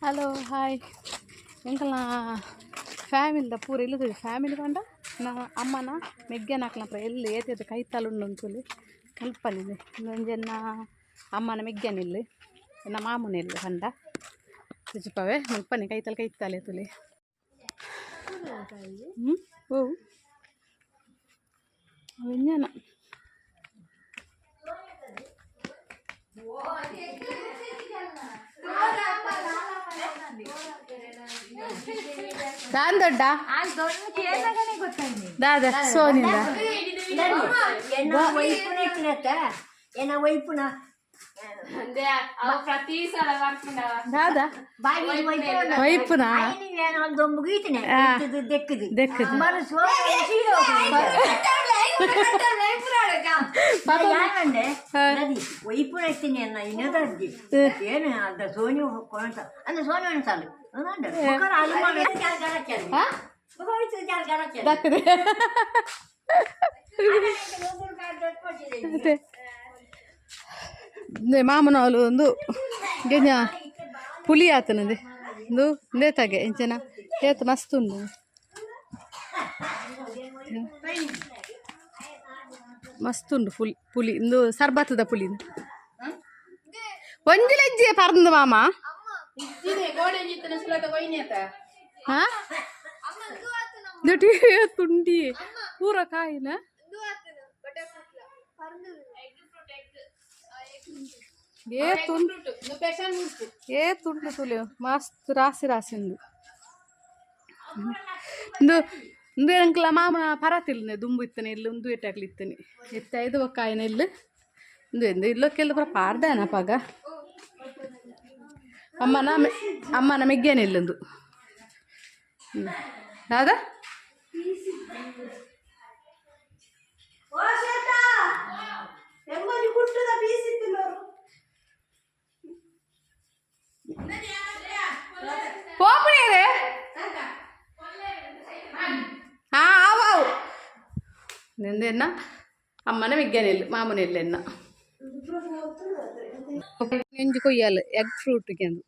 Hello hi ಎಂಕಲ್ನ ಫ್ಯಾಮಿಲಿದ ಪೂರ ಇಲ್ಲದ family ಪಂಡ ನಾ ಅಮ್ಮನ ಮೆಗ್ಗೆನ ಹಾಕ್ಲಪ್ಪ ಎಲ್ಲಿ ಏತೇತ ಕೈತಲ್ ಉಂಡು ಅಂಕುಲು ಕಲ್ಪನಿದೆ ಒಂಜೆನ್ನ ಅಮ್ಮನ ಮೆಗ್ಗೆನಿಲ್ಲು ಎನ್ನ ಮಾಮುನೆಲ್ಲು ಪಂಡ ತುಜಿಪವೆ ಮುಲ್ಪನೆ ಕೈತಲ್ ಕೈತಾಲೆ ತುಲಿ. ಹ್ಞೂ ಓ ವಿಜ್ಞಾನ ದಾನ್ ದೊಡ್ಡ ದಾದ ಸೋನಿಂದ ದಾದ ವೈಪುನ ದೆಕ್ಕದು ದಕ್ಕದೆ. ಮತ್ತೆ ಮಾಮನವಲು ಒಂದು ಗೆಂಜ ಪುಲಿ ಆತನದೆ ಒಂದು ಇಂದೇತಾಗೆ ಇಂಚನ ಏತ್ ಮಸ್ತ್ ಉಂಡು ಮಸ್ತ್ ಉಂಡು ಪುಲಿ ಪುಲಿ ಇಂದು ಸರ್ಬತ್ತದ ಪುಲಿ ಒಂಜಿ ಲೆಜ್ಜೆ ಪರ್ಂದು ಮಾಮ. ಹಾ ದೊಡ್ಡ ತುಂಡಿ ಪೂರ ಕಾಯಿನ ಏ ತುಂಡು ಏ ತುಂಡು ತುಲಿ ಮಸ್ತ್ ರಾಸಿ ರಾಸಿ ಉಂಡು ಇಂದು ಇಂದು ಎಂಕ್ಲ ಮಾಮ ಪರತಿಲ್ಲ ದುಂಬು ಇತ್ತನೆ ಇಲ್ಲಿ ಉಂದು ಎಟ್ಟಾಕ್ಲಿ ಇತ್ತನೆ ಎತ್ತೈದು ಒಕ್ಕಾಯನ ಇಲ್ಲಿ ಇಂದು ಎಂದು ಇಲ್ಲೊಕ್ಕೆಲ್ಲ ಪೂರ ಪಾರ್ದಾನ ಪಾಗ ಅಮ್ಮನ ಅಮ್ಮನ ಮೆಗ್ಗೇನೆ ಇಲ್ಲೊಂದು ದಾದಾ ಪೋಪುಣೇರೆ ಹಾ ಆವು ನಿಂದೆನ್ನ ಅಮ್ಮನ ಮೆಗ್ಗೇನೆ ಮಾಮನ ಎನ್ನ ನೆಂಜು ಕೊಯ್ಯಾಲ ಎಗ್ ಫ್ರೂಟ್ ಅಂದು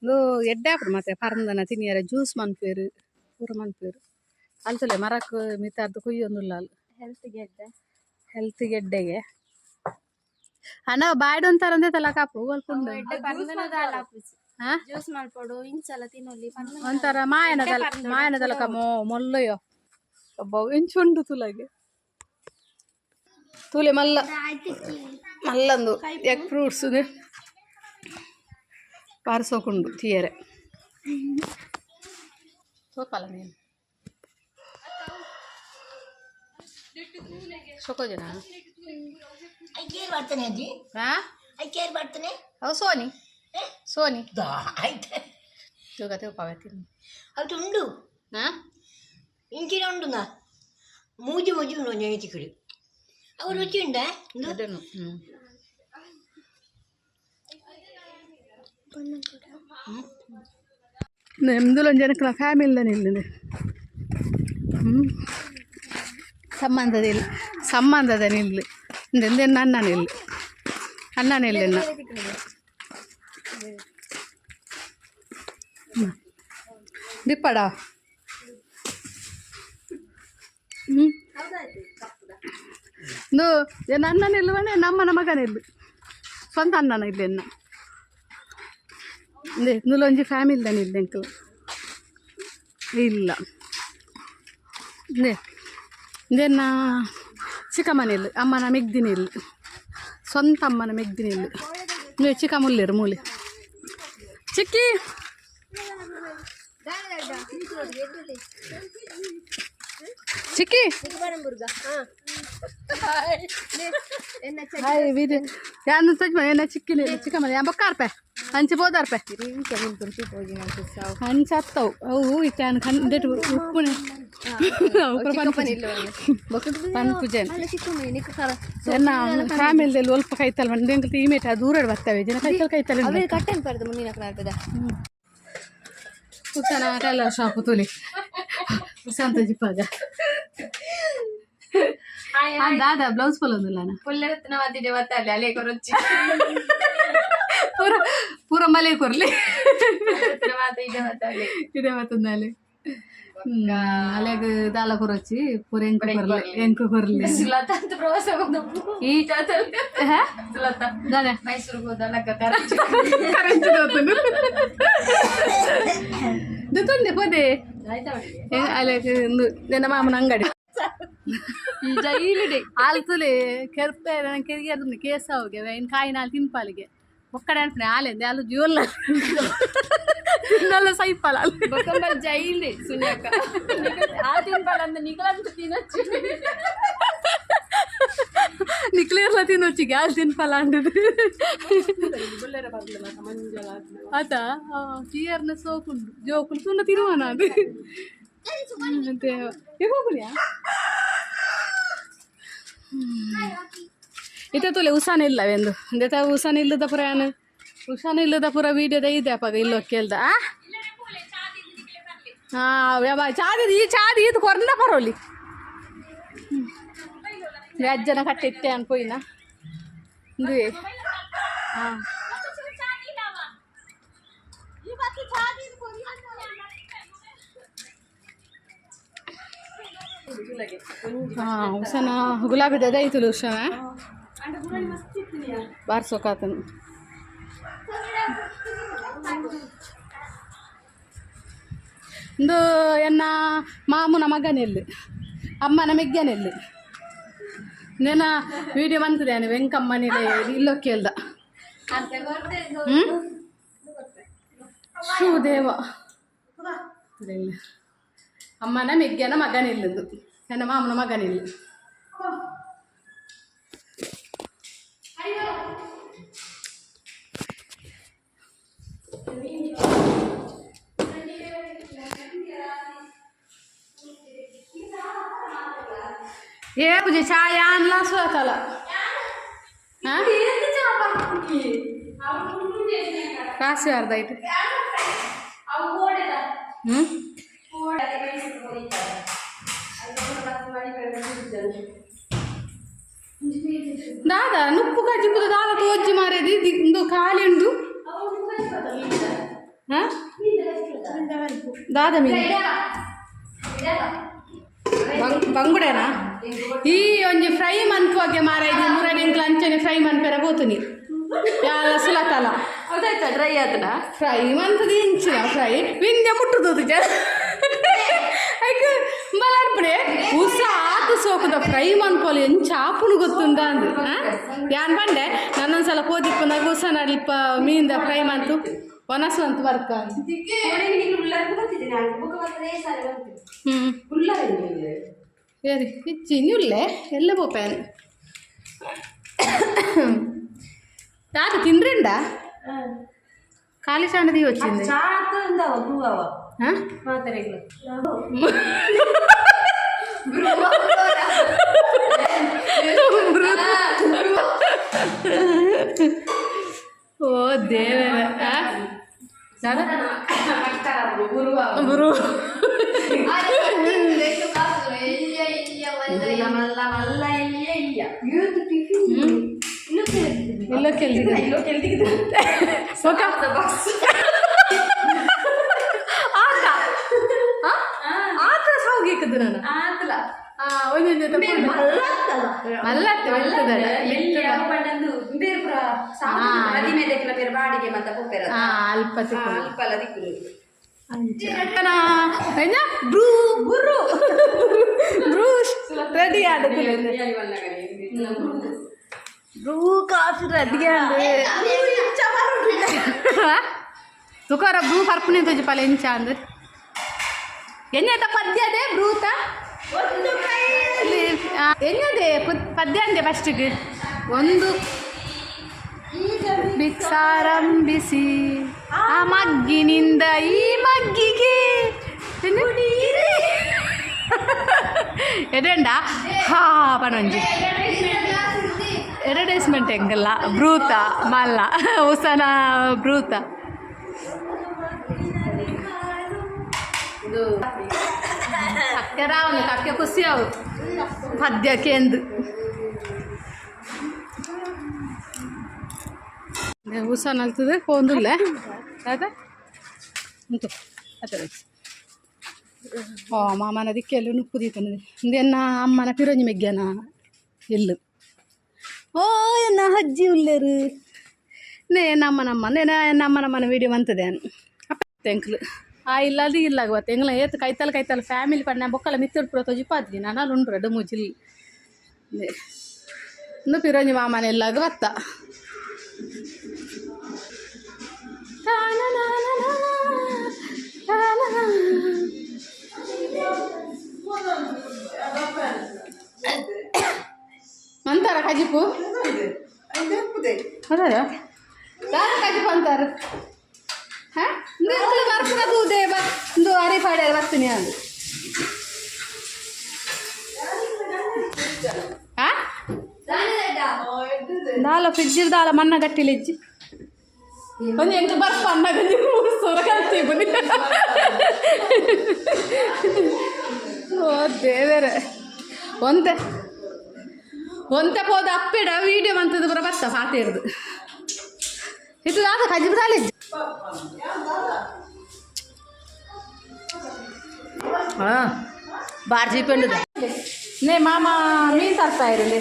ಇಂದು ಎಡ್ಡೆ ಆಪುಂಡು ಮತ್ತೆ ಪರಂದನ ತಿನಿಯರ ಜ್ಯೂಸ್ ಮನ್ಪೇರು ಪೂರ ಮನ್ಪೇರು ಅಲ್ತಲೆ ಮರಕ್ ಮಿತಾರ್ದು ಕೊಯ್ಯೊಂದುಲ್ಲ ಅಲ್ ಹೆಲ್ತ್ ಗೆಡ್ಡೆಗೆ ಅಣ್ಣ ಬಾಯ್ಡ್ ಒಂಥರ ಅಂದೆ ಕಾಪು ಅಲ್ಪುಂಡು. ಹಾ ಜ್ಯೂಸ್ ಮಲ್ಪೊಡು ಇಂಚಲ ತಿನ್ನೊಲಿ. ಒಂಥರ ಮಾಯನದಲ್ಲ ಮಾಯನದಲ್ಲ ಮೋ ಮೊಲ್ಲಯೋ ಅಬ್ಬ ಎಂಚುಂಡು ತುಲಗೆ ತೂಲೆ ಮಲ್ಲ ಮಲ್ಲಂದು ಎಗ್ ಫ್ರೂಟ್ಸ್ ಪಾರ್ಸೋಕುಂಡು ತೀಯರೆ ಸೋಪಲ್ಲ ನೀನು ಸೋಕೋಜನ. ಹಾ ಅವು ಸೋನಿ ಸೋನಿ ತೂಕ ತೂಪಾವೆ ತಿನ್ನು. ಅದು ಉಂಡು. ಹಾ ಇಂಚಿನ ಉಂಡು ಮೂಜಿ ಮೂಜಿ ಉಂಡು ಒಂಜಿ ಚಿಕ್ಕಡು ಅವು ರುಚಿ ಉಂಡಾ ಇಂದು. ಅದನ್ನು ಹ್ಞೂ ನಿಮ್ದುಲೊಂದು ಜನಕ್ಲ ಫ್ಯಾಮಿಲಿ ಇಲ್ಲ ಹ್ಞೂ ಸಂಬಂಧದ ಇಲ್ಲ ಸಂಬಂಧದ ನಿಲ್ಲು ಇಂದೆಂದೆನ್ನ ಅಣ್ಣನ ಇಲ್ಲ ಅಣ್ಣನ ಇಲ್ಲ ದಿಪ್ಪಡ ಹ್ಞೂ ಇಂದು ಎನ್ನ ಅಣ್ಣನ ಇಲ್ಲವೇ ನಮ್ಮನ ಮಗನ ಇಲ್ಲ ಸ್ವಂತ ಅಣ್ಣನ ಇಲ್ಲ ಎನ್ನ ಇಂದೆ ಇಂದುಲೊಂಜಿ ಫ್ಯಾಮಿಲಿ ಇಲ್ಲ ಎಂಕಲ್ ಇಲ್ಲ ಇಂದೆ ಇಂದೆನ್ನ ಚಿಕ್ಕಮ್ಮನ ಅಮ್ಮನ ಮೆಗ್ದಿನ ಇಲ್ಲ ಸ್ವಂತ ಅಮ್ಮನ ಮೆಗ್ದಿನ ಇಲ್ಲ ಇಂದು ಚಿಕ್ಕಮ್ಮುಲ್ಲೇರು ಮೂಲೆ ಚಿಕ್ಕಿ ಚಿಕ್ಕಿ ಹಾಯ್ ವೀದಿ ಯಾನ್ ತಜ್ಮ ಏನ ಚಿಕ್ಕಿನ ಚಿಕ್ಕಮ್ಮನ ಯಾ ಬೊಕ್ಕಾರ್ಪೆ ಅಂಚೆ ಬೋದಾರ್ಪೆ ಅಂಚೆ ಅತ್ತವು ಅವು ಇತ್ತೆ ಕಂಡೆಟ್ ಉಪ್ಪುನೆ ಪನ್ಪುಜನ್ ಎನ್ನ ಫ್ಯಾಮಿಲಿದಲ್ಲಿ ಒಲ್ಪ ಕೈತಲ್ ಮಂದಿ ಎಂಕಲ್ ಈಮೇಟ ದೂರ ಬರ್ತವೆ ಜನ ಕೈತಲ್ ಕೈತಲ್ ಕಟ್ಟೆನ್ ಪರ್ದು ಮುಂದಿನ ನಾಲ್ಪದ. ಕುಸನ ಟೈಲರ್ ಶಾಪ್ ತುಲಿ ಪ್ರಶಾಂತ ಜಿಪ್ಪಾಗ ದಾದಾ ಬ್ಲೌಸ್ ಪೊಲೊಂದುಲ್ಲ. ಪುಲ್ಲೆರತ್ನ ಮತ್ತಿದೆ ಬತ್ತಲ್ಲ ಅಲ್ಲೇ ಕೊರೊಚ್ಚಿ. ಪೂರ ಪೂರ ಮಲೆ ಕೊರ್ಲಿ. ಇದೇ ಮತ್ತೊಂದಾಲೆ ಅಲೆಗ್ ದಾಲ ಕೊರೊಚ್ಚಿ, ಪೂರ ಎಂಕು ಕೊರ್ಲಿ, ಎಂಕು ಕೊರ್ಲಿ. ಸುಲತ ಪ್ರವಾಸ. ಈ ಸುಲತ. ದಾದೆ? ಮೈಸೂರಿಗೆ ಹೋದಲ್ಲ. ಕರೆಂಚಿ ದೋತುಂಡು ದುತುಂದೆ ಪೋದೆ ಅಲೆಗ್. ಇಂದು ನನ್ನ ಮಾಮನ ಅಂಗಡಿ. ಈ ಜೈಲಿಡೆ. ಆಲ್ತುಲೆ ಕೆರ್ಪೆ ಕೆರಿಗೆ ಅದು ಕೇಸ ಹೋಗಿ ಇನ್ನು ಕಾಯಿ ನಾಲ್ ತಿನ್ಪಾಲಿಗೆ ಒಕ್ಕಡೆ ಅನ್ಪನೆ ಆಲೆಂದೆ ಅಲ್ಲು ಜೀವಲ್ಲ ತಿನ್ನಲ್ಲ ಸೈಪಲ. ಬೊಕಂಬಲ್ ಜೈಲಿ ಸುನ್ಯಕ್ಕ ಆ ತಿನ್ಪಾಲ ಅಂತ ನಿಕಲಂತ ತಿನೊಚ್ಚು. ನಿಕ್ಲೇರ್ಲ ತಿನ್ನೊಚ್ಚಿಗೆ ಅಲ್ಲಿ ತಿನ್ಪಲ ಅಂಡದು ಆತ ಚೀಯರ್ನ ಸೋಪುಂಡು ಜೋಕುಲು ತುನ್ನ ತಿರುವನ ಅದು ಅಂತೆ ಹೋಗುಲಿಯಾ. ಇತ್ತೆ ತುಲೆ ಉಸಾನ ಇಲ್ಲವೆಂದು ಇಂದೆತ ಉಸಾನ ಇಲ್ಲದ ಪುರ ಯಾನ್ ಉಸಾನ ಇಲ್ಲದ ಪುರ ವೀಡಿಯೋದ ಇದೆ ಅಪ್ಪಾಗ ಇಲ್ಲೋ ಕೇಳ್ದ. ಆ ಹಾಂ, ಚಾದಿ ಈ ಚಾದಿ ಇದು ಕೊರ್ನ ಪರೋಲಿ ಅಜ್ಜನ ಕಟ್ಟೆ ಇತ್ತೆ ಅನ್ಪೋಯಿನ ಇಂದುವೆ. ಹಾಂ, ಹಾಂ, ಉಸನ ಗುಲಾಬಿ ದದ ಐತುಲು ಉಷನ ಬಾರ್ಸೋಕಾತನು. ಇಂದು ಎನ್ನ ಮಾಮುನ ಮಗನೆಲ್ಲು, ಅಮ್ಮನ ಮೆಗ್ಗನೆಲ್ಲು. ನೇನ ವಿಡಿಯೋ ಮಂತದೆ ವೆಂಕಮ್ಮನಿಲೆ ಇಲ್ಲೋ ಕೇಳ್ದ. ಹ್ಞೂ, ಶಿವದೇವ ಇಲ್ಲ, ಅಮ್ಮನ ಮೆಗ್ಗನ ಮಗನಿಲ್ಲದು, ನನ್ನ ಮಾಮನ ಮಗನಿಲ್ಲ. ఏ ಪೂಜೆ ಚಾಯ ಅನ್ಲ ಸುಲತಲ. ಕಾಸು ಅರ್ಧ ಆಯ್ತು. ಹ್ಞೂ, ದಾದಾ ನುಪ್ಪು ಕಜ್ಜಿಪುದ ದಾದ ತೋಜ್ಜಿ ಮಾರೇದಿ ಇಂದು ಖಾಲಿ ಉಂಡು. ಹಾಂ, ದಾದ ಮೀನು ಬಂಗುಡೆನಾ? ಈ ಒಂಜಿ ಫ್ರೈ ಮನ್ಪುವಾಗೆ ಮಾರಾಯ್ದು ಮುರಡಿ ಎಂಕ್ಲ ಅಂಚನೆ ಫ್ರೈ ಮನ್ಪೆರ ಪೋತುನಿ ಯಾಲ ಸುಲತಲ. ಹೌದಾಯ್ತಾ? ಡ್ರೈ ಆತನ. ಫ್ರೈ ಮಂತದ ಇಂಚಿನ ಫ್ರೈ ವಿಂದ್ಯ ಮುಟ್ಟುದು ಜ ಐಕ್ ಬಲರ್ಪಡೆ ಉಸ ಆತು ಸೋಕುದ ಫ್ರೈ ಮನ್ಪೋಲು ಎಂಚ ಆಪುನು ಗೊತ್ತುಂದ ಅಂದು ಯಾನ್ ಪಂಡೆ. ನನ್ನೊಂದ್ಸಲ ಪೋದಿಪ್ಪುನಾಗ ಉಸ ನಡಿಲ್ಪ ಮೀನ್ದ ಫ್ರೈ ಮಂತು ಒನಸು ಅಂತ ಬರ್ಕ. ಹ್ಞೂ, ಸರಿ, ಇಚ್ಚಿ ಉಲ್ಲೆ ಎಲ್ಲ ಪೋಪೇನು. తాత తిండ్రిండా? ఖాళీ చాండది వచ్చింది. ఆ? ಓ ದೇವರ. ದಾದಾ ಗುರು. ಇಲ್ಲ ಕೆಲ್ದಿಗೆ ఒక ಆತ ಆತ ಸಾವುಗೇಕದು ನಾನು. ಒಂದೊಂದು ಮಲ್ಲತ್ತೆ ಅಲ್ಪ. ಬ್ರೂ ಬ್ರೂ ಬ್ರೂಷ್ ರೆಡಿ ಆಡುತ್ತಿಲ್ಲ. ಬ್ರೂ ಕಾಫಿ ರೆಡಿ ಆಂಡ್ ತುಕಾರ ಬ್ರೂ ಪರ್ಪುನೆ ತೋಜಿ ಪಲ ಎಂಚ ಅಂದ್ ಎಣ್ಣೆತ ಪದ್ಯದೆ ಬ್ರೂತ ಎಣ್ಣದೆ ಪದ್ಯ ಅಂದೆ ಫಸ್ಟಿಗೆ ಒಂದು ಬಿಕ್ಸಾರಂಭಿಸಿ ಆ ಮಗ್ಗಿನಿಂದ ಈ ಮಗ್ಗಿಗೆ ಎಡೆಂಡ ಹಾ ಪನೊಂಜಿ ಅಡ್ವರ್ಟೈಸ್ಮೆಂಟ್ ಹೆಂಗಲ್ಲ ಬ್ರೂತ ಮಲ್ಲ ಉಸನ ಬ್ರೂತ ಕಕ್ಕೆ ರಾವಣ ಕಕ್ಕೆ ಖುಷಿ ಅವು ಪದ್ಯಕ್ಕೆ ಎಂದು. ಉಸಾನ್ ಅಲ್ತದೆ ಪೋಂದುಲ್ಲ ಆತ ಉಂಟು ಅತದೆ. ಓ ಮಾಮನ ದಿಕ್ಕೆಲ್ಲ ನುಪ್ಪು ದೀತನದೆ ಇಂದೆನ್ನ ಅಮ್ಮನ ಪಿರೋಂಜಿ ಮೆಗ್ಗ್ಯಾನ ಎಲ್ಲು. ಓ ಎನ್ನ ಅಜ್ಜಿ ಉಲ್ಲೇರು ನೇ ನಮ್ಮ ನಮ್ಮ ನೇ ನಮ್ಮ ನಮ್ಮನ ವೀಡಿಯೋ ಮಂತದೆ ಅಪ್ಪ ಎಂಕ್ಲು ಆ ಇಲ್ಲ ಅದು ಇಲ್ಲ ಗೊತ್ತ ಎಂಗ್ಲ ಏತ್ ಕೈತಲ್ ಕೈತಲ್ ಫ್ಯಾಮಿಲಿ ಪಣ್ಣ ಬೊಕ್ಕಲ ಮಿತ್ತುಡ್ ಪೂರ ತೊಜಿಪಾದ್ಲಿ ನಾನು ಉಂಡು ರಡ್ಡು ಮೂಜಿಲ್ ಇಂದು ಪಿರೋಂಜಿ ಮಾಮನ ಎಲ್ಲಾಗ ಬತ್ತ. ಅಂತಾರ ಕಜಿಪು ಅದ ದಾದ ಕಜಿಪು ಅಂತಾರ. ಹಾಂ, ಇಂದು ಬರ್ಪುನ ತೂದೆ ಬ ಇಂದು ಅರಿ ಪಾಡ್ಯಾರ ಬರ್ತೀನಿ ಅದು. ಹಾಂ, ದಾಲ ಫ್ರಿಜ್ ದಾಲ ಮಣ್ಣ ಗಟ್ಟಿಲಿಜ್ಜಿ ಒಂಜಿ ಎಂಕ್ ಬರ್ಪ ಅನ್ನ ಗಂಜಿ ಸೊರ ಕಲ್ತಿ ಬನ್ನಿ. ಓ ದೇವರೇ, ಒಂತೆ ಒಂತೆ ಪೋದ ಅಪ್ಪೆಡ ವೀಡಿಯೋ ಮಂತದ ಪೂರ ಬತ್ತ ಫಾತಿರ್ದು ಇದು ದಾದ ಕಜಿಬು ದಾಲಿಜ್ಜಿ. ಹಾಂ, ಬಾರ್ಜಿ ಪೆಂಡುದ. ನೇ ಮಾಮ ಮೀನು ತರ್ತಾ ಇರಲಿ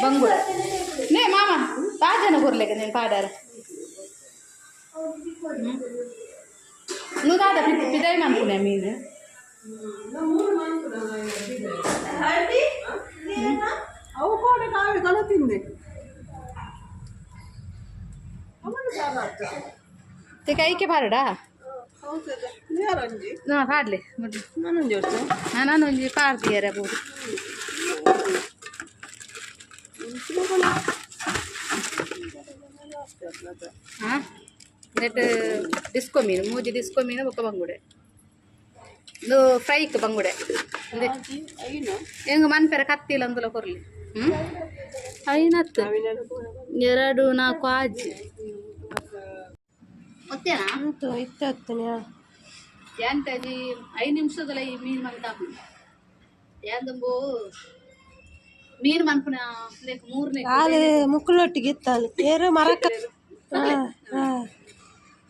ಬಂಗುಡ. ನೇ ಮಾಮ ತಾಜನ ಕೊರ್ಲೆಗೆ ನೀನು ಪಾಡಾರ నువ్వు దాదా పిದಾయి ಮನ್ಪುನೆ ಮೀನು. ಅವು ಕೋಡೆ ಕಾವೆ ಕಣ ತಿಂದೆ. ते ಕೈಕೆ ಪಾರಡಾ. ಯಾರೊಂಜಿ? ನಾ ಪಾಡ್ಲೆ. ನಾನೊಂಜಿ ವರ್ಷ. ನಾನು ಒಂಜಿ ಪಾಡ್ದಿಯರ ಬೋದು. ಹಾಂ, ನೆಟ್ ಡಿಸ್ಕೋ ಮೀನು ಮೂಜಿ ಡಿಸ್ಕೋ ಮೀನು ಬೊಕ್ಕ ಬಂಗುಡೆ. ಇದು ಫ್ರೈಕ್ ಬಂಗುಡೆ ಇಂದೆ ಹೆಂಗ ಮನ್ಪೆರ ಕತ್ತಿಲ್ಲ ಅಂದುಲ ಕೊರ್ಲಿ. ಹ್ಞೂ, ಐನತ್ತು ಎರಡು ನಾಲ್ಕು ಆಜಿ ಒತ್ತೇನಾ? ಇತ್ತೆ. ಎಂತಜಿ 5 ನಿಮಿಷದಲ್ಲ ಈ ಮೀನು ಮಂತ ಯಾಂದಂಬೋ ಮೀನು ಮನ್ಪುನ ಮೂರನೇ. ಹಾಲು ಮುಕ್ಕುಲೊಟ್ಟಿಗೆ ಇತ್ತಾಲು ಏರು ಮರಕ್ಕ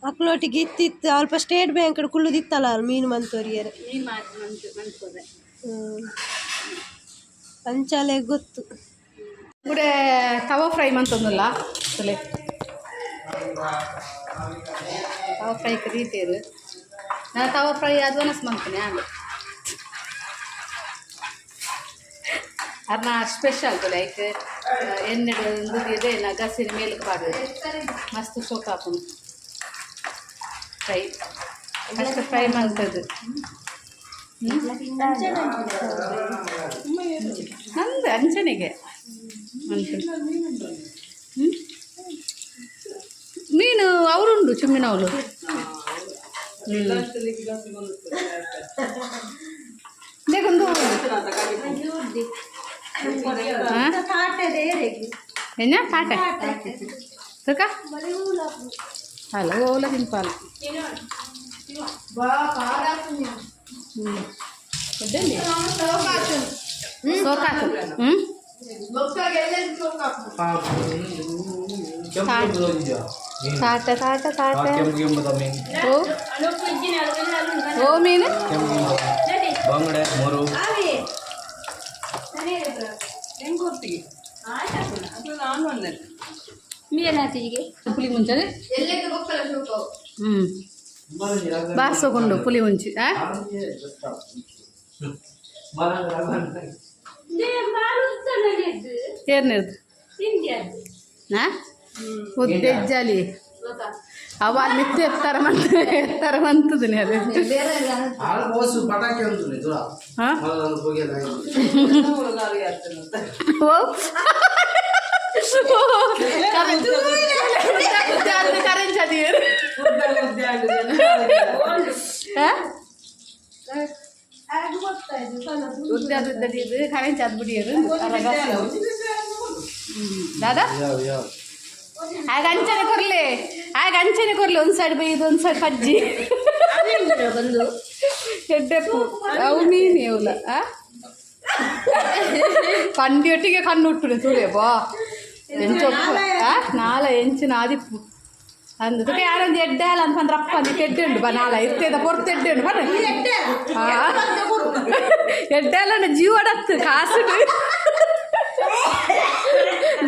ಮಕ್ಕಳೊಟ್ಟಿಗೆ ಇತ್ತಿತ್ತು. ಅಲ್ಪ ಸ್ಟೇಟ್ ಬ್ಯಾಂಕ್ ಕುಳ್ಳುದಿತ್ತಲ್ಲ ಮೀನು ಮಂತೋರಿಯರು. ಮೀನು ಮಾರಿ ಮಂತ್ ಮಂತ್ಕೋದೆ. ಅಂಚಾಲೆ ಗೊತ್ತು. ಗುಡೆ ತವಾ ಫ್ರೈ ಮಂತೊಂದುಲ್ಲ ತುಲೆ. ತವಾ ಫ್ರೈ ಕದೀತೇರು. ನಾನು ತವಾ ಫ್ರೈ ಅದು ಅನಸ್ ಮಂತನೆ ಆಂಡ್ ಅರ್ನ ಸ್ಪೆಷಲ್ ತುಲೆ. ಐಕ್ ಎಣ್ಣೆಡು ಇದೆ ಗಸಿನ ಮೇಲಕ್ಕೆ ಪಾಡುದು ಮಸ್ತ್ ಸೋಕ್ ಹಾಪುಂಡು. ಫ್ರೈ ಫಸ್ಟ್ ಫ್ರೈ ಮಂತದ್ದು ನಂದು ಅಂಚನೆಗೆ ಹ್ಮ್? ಮೀನು ಅವರುಂಡು ಚುಮ್ಮಿನವಳು. ಬೇಗೊಂದು ಎನ್ನ ತಾಟೆ ತುಕ ಅಲ್ಲ ಓಲ ತಿನ್ಪಾಲ. ಸೋಕಾತು. ಹ್ಞೂ, ತಾಟೆ ತಾಟೆ ತಾಟೆ. ಓ ಓ ಮೀನು ಬಂಗಡೆ ಮೂರು. ಪುಲಿ ಮುಂಚೆ. ಹ್ಞೂ, ಬಾರ್ಸೋಕೊಂಡು ಪುಲಿ ಮುಂಚಿ. ಆ ಏರ್ನೇದು ಹಾಂ ಉದ್ದೆಜ್ಜಾಲಿ ಅವ ಮಿತ್ತೆ ಎತ್ತರ ಮಂತ ಎತ್ತರ ಮಂತದನೆ ಅದು. ಪಟಾಕಿ ಒಂದು. ಹಾಂ, ಓ ಕರೆಂಚ್ ಅದಿಯರು. ಉದ್ದ ಉದ್ದ ಇದು ಕರೆಂಚ್ ಅದು ಬಿಡಿಯರು ದಾದಾ. ಆಗ ಅಂಚನೆ ಕೊರ್ಲೆ, ಆಗ ಅಂಚನೆ ಕೊರ್ಲೆ. ಒಂದು ಸೈಡ್ ಬೈದು ಒಂದು ಸೈಡ್ ಪಜ್ಜಿ ಬಂದು ಎಡ್ಡೆಪ್ಪು ಅವು ಮೀನು ಇವಲ. ಆ ಪಂಡಿಯೊಟ್ಟಿಗೆ ಕಣ್ಣು ಹುಟ್ಟುನೆ ತುಳೆ ಬಾ. ಎಂಚ ನಾಲ ಎಂಚಿನ ಆದಿಪ್ಪು ಅಂದ್ ತುಕ ಯಾರೊಂದು ಎಡ್ಡೆ ಅಲ್ಲ ಅಂತ ಪಂದ್ರ ಅಪ್ಪ ಅಂದ್ ಎಡ್ಡೆ ಉಂಡು ಬಾ ನಾಲ ಇತ್ತೇದ ಪೊರ್ತು ಎಡ್ಡೆ ಉಂಡು ಬನ್ನಿ. ಎಡ್ಡೆ ಅಲ್ಲ ಜೀವಡತ್ತು ಕಾಸು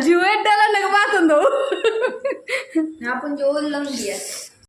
ಜೀವ ಎಡ್ಡೆ ಅಲ್ಲ ಬಾತಂದು.